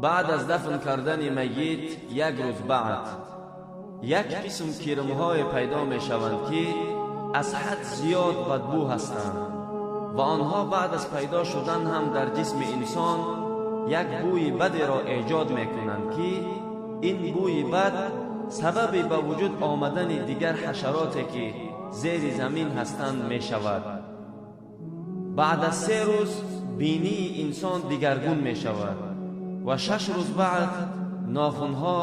Баъд аз дафн кардани майит як рӯз баъд як қисм кирмҳое пайдо мешаванд, ки аз ҳад зиёд бадбӯ ҳастанд ва онҳо баъд аз пайдо шудан ҳам дар ҷисми инсон як бӯи бадеро эҷод мекунанд, ки ин бӯи бад сабаби ба вуҷуд омадани дигар ҳашароте, ки зери замин ҳастанд, мешавад. Баъд аз 3 рӯз бинии инсон дигаргун мешавад ва 6 рӯз баъд нохунҳо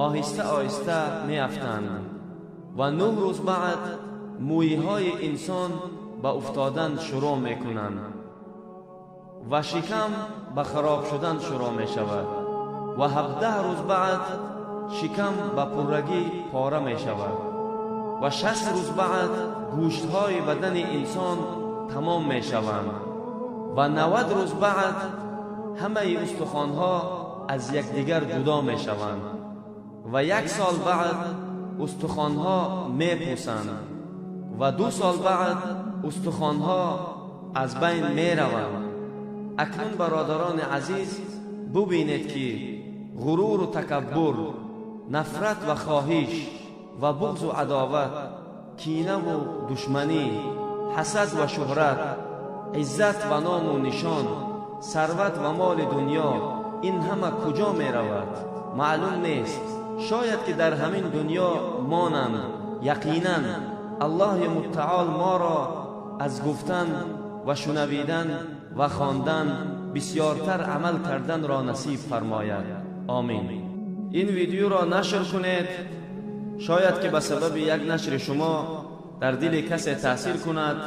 оҳиста оҳиста меафтанд ва 9 рӯз баъд мӯйҳои инсон ба уфтодан шурӯъ мекунанд ва шикам ба хароб шудан шурӯъ мешавад ва 17 рӯз баъд шикам ба пуррагӣ пора мешавад ва 60 рӯз баъд гӯштҳои бадани инсон тамом мешаванд ва 90 рӯз баъд ҳамаи устухонҳо аз якдигар ҷудо мешаванд ва 1 сол баъд устухонҳо мепӯсанд ва 2 сол баъд устухонҳо аз байн мераванд. Акнун бародарони азиз, бубинед, ки ғуруру такаббур, нафрат ва хоҳиш ва буғзу адоват, кинаву душманӣ, ҳасад ва шуҳрат, иззат ва ному нишон, сарват ва моли дунё, ин ҳама куҷо меравад? Маълум нест. Шояд ки дар ҳамин дунё монанд. Яқинан Аллоҳи муттаол моро аз гуфтан ва шунавидан ва хондан бисёртар амал карданро насиб фармояд. Омин. Ин видеоро нашр кунед, шояд ки ба сабаби як нашри шумо дар дили касе таъсир кунад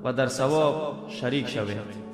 ва дар савоб шарик шавед.